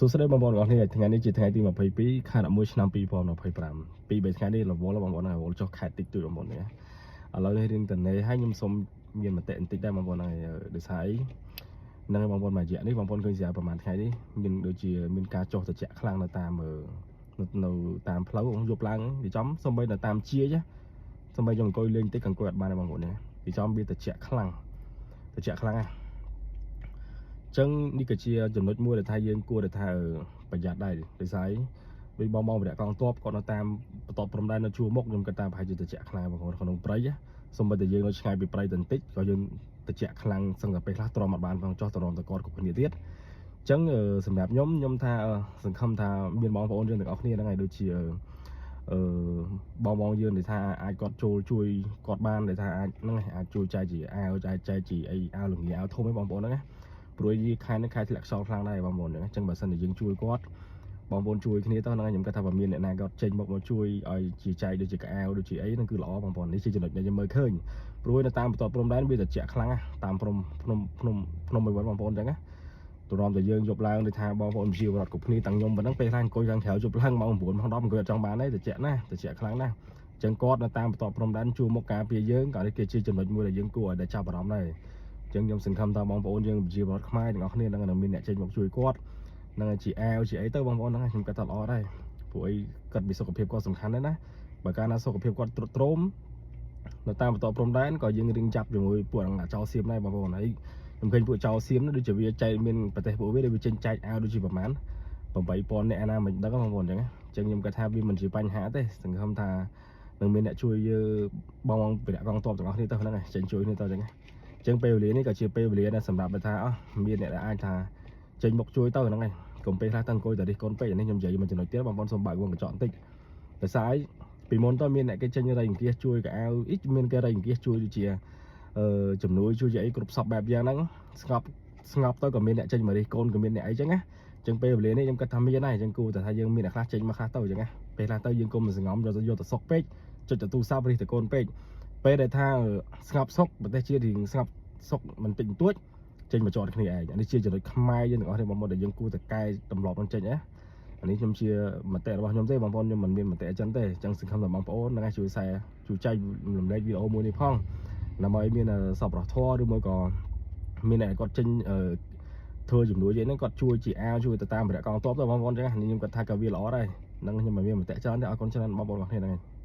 សួស្តីបងប្អូនទាំងអស់គ្នាថ្ងៃនេះជាថ្ងៃទី22ខែ11ឆ្នាំ2025ពី3ថ្ងៃនេះរវល់បងប្អូនរវល់ចុះខេត្តតិចតួចបងប្អូននេះឥឡូវនេះរៀងតនេហើយខ្ញុំសូមមានមតិបន្តិចដែរបងប្អូនហើយដោយសារអីហ្នឹងហើយបងប្អូនមួយរយៈនេះបងប្អូនឃើញស្រាប់ប្រហែលថ្ងៃនេះមានដូចជាមានការចុះត្រជាក់ខ្លាំងនៅតាមនៅតាមផ្លូវយប់ឡើងវាចំសំបីនៅតាមជាយសំបីខ្ញុំអង្គុយលេងតិចក៏អង្គុយអត់បានដែរបងប្អូននេះវាចំវាត្រជាក់ខ្លាំងត្រជាក់ខ្លាំងណាស់ ចឹងនេះក៏ជាចំណុចមួយដែលថាយើងគួរតែថាប្រយ័ត្នដែរដោយសារអីដូចបងបងវរៈកងទ័ពគាត់នៅតាមបន្ទាត់ព្រំដែននៅជួរមុខខ្ញុំគិតថាប្រហែលជាត្រជាក់ខ្លាំងបងប្អូនក្នុងព្រៃសូម្បីតែយើងនៅឆ្ងាយពីព្រៃទៅបន្តិចក៏យើងត្រជាក់ខ្លាំងសឹងតែពេលខ្លះទ្រាំអត់បានផងចោះទ្រាំតគាត់គ្រប់គ្នាទៀតចឹងសម្រាប់ខ្ញុំខ្ញុំថាសង្ឃឹមថាមានបងប្អូនយើងទាំងអស់គ្នាហ្នឹងហើយដូចជាអឺបងបងយើងដែលថាអាចគាត់ចូលជួយគាត់បានដែលថាអាចហ្នឹងអាចជួយចែកជាអាវចែកចែកជាអីអាវលងាអាវធំឯងបងប្អូនហ្នឹងណា ព្រោះយីខែនេះខែធ្លាក់ខ្យល់ខ្លាំងដែរបងប្អូនអញ្ចឹងបើសិនជាយើងជួយគាត់បងប្អូនជួយគ្នាទៅហ្នឹងខ្ញុំគិតថាបើមានអ្នកណាគាត់ចេញមកមកជួយឲ្យជាចែកដូចជាកៅអៅដូចជាអីហ្នឹងគឺល្អបងប្អូននេះជាចំណុចដែលខ្ញុំមើលឃើញព្រោះនៅតាមបន្ទាត់ព្រំដែនវាត្រជាក់ខ្លាំងណាស់តាមព្រំភ្នំភ្នំភ្នំមួយវត្តបងប្អូនអញ្ចឹងណាទម្រាំតែយើងយប់ឡើងដូចថាបងប្អូនជាវត្តគ្រប់គ្នាទាំងខ្ញុំប៉ុណ្ណឹងពេលខ្លះអង្គុយខាងក្រៅយប់ឡើងម៉ោង9ម៉ោង10អង្គុយអត់ចង់បានទេត្រជាក់ណាស់ត្រជាក់ខ្លាំងណាស់អញ្ចឹងគាត់នៅតាមបន្ទាត់ព្រំដែនជួមុខការពារយើងក៏នេះគឺជាចំណុចមួយដែលយើងគួរឲ្យតែចាប់អារម្មណ៍ដែរ អញ្ចឹងខ្ញុំសង្ឃឹមថាបងប្អូនយើងប្រជាពលរដ្ឋខ្មែរទាំងអស់គ្នានឹងមានអ្នកចេញមកជួយគាត់នឹងជាអាវជាអីទៅបងប្អូនហ្នឹងខ្ញុំគិតថាល្អដែរព្រោះអីគាត់ពីសុខភាពគាត់សំខាន់ដែរណាបើកាលណាសុខភាពគាត់ទ្រុឌទ្រោមនៅតាមបន្ទាត់ព្រំដែនក៏យើងរៀងចាប់ជាមួយពួកហ្នឹងចោលសៀមដែរបងប្អូនហើយខ្ញុំឃើញពួកចោលសៀមដូចជាវាចែកមានប្រទេសពួកវាដូចវាចេញចែកអាវដូចជាប្រហែល8000នាក់ណាមិនដឹងបងប្អូនអញ្ចឹងអញ្ចឹងខ្ញុំគិតថាវាមិនជាបញ្ហាទេសង្ឃឹមថានឹងមានអ្នកជួយយើងបងបងប្រកងតបទាំងអស់គ្នាទៅហ្នឹងចេញជួយគ្នាទៅអញ្ចឹង ចឹងពេលវេលានេះក៏ជាពេលវេលាដែលសម្រាប់ថាអស់មានអ្នកដែលអាចថាចេញមុខជួយទៅហ្នឹងឯងកុំពេលខ្លះទៅអង្គុយតែរិះកូនពេកអានេះខ្ញុំនិយាយមួយចំណុចទៀតបងប្អូនសូមបើកវងកញ្ចក់បន្តិចដោយសារអីពីមុនទៅមានអ្នកគេចេញរៃអង្គាសជួយកៅអៅអ៊ីមានគេរៃអង្គាសជួយដូចជាអឺជំនួយជួយជាអីគ្រប់សពបែបយ៉ាងហ្នឹងស្ងប់ស្ងប់ទៅក៏មានអ្នកចេញមករិះកូនក៏មានអ្នកអីចឹងណាចឹងពេលវេលានេះខ្ញុំគិតថាមានហើយចឹងគួរតែថាយើងមានអ្នកខ្លះចេញមកខ្លះទៅចឹងណាពេលខ្លះទៅយើងគុំសងំយកទៅយកទៅសុកពេកចុចទៅទូរស័ព្ទរិះតកូនពេកពេលដែលថាស្ងប់សុកប្រទេសជាតិរៀងស្ងប់ សុកមិនតិចបន្តួចចេញមកចតគ្នាឯងអានេះជាចំណុចខ្មែរយើងទាំងអស់គ្នាបងប្អូនដែលយើងគួរតែកែទម្លាប់នឹងចេញណាអានេះខ្ញុំជាមតិរបស់ខ្ញុំទេបងប្អូនខ្ញុំមិនមានមតិអញ្ចឹងទេអញ្ចឹងសង្ឃឹមថាបងប្អូននឹងឲ្យជួយ share ជួយចែករំលែកវីដេអូមួយនេះផងដើម្បីមានសប្បុរសធម៌ឬមួយក៏មានអ្នកគាត់ចេញធ្វើជំនួយអីហ្នឹងគាត់ជួយជាអាវជួយទៅតាមរយៈកងទ័ពទៅបងប្អូនអញ្ចឹងនេះខ្ញុំគាត់ថាក៏វាល្អដែរហ្នឹងខ្ញុំមិនមានមតិច្រើនទេអរគុណច្រើនបងប្អូនទាំងគ្នាហ្នឹង។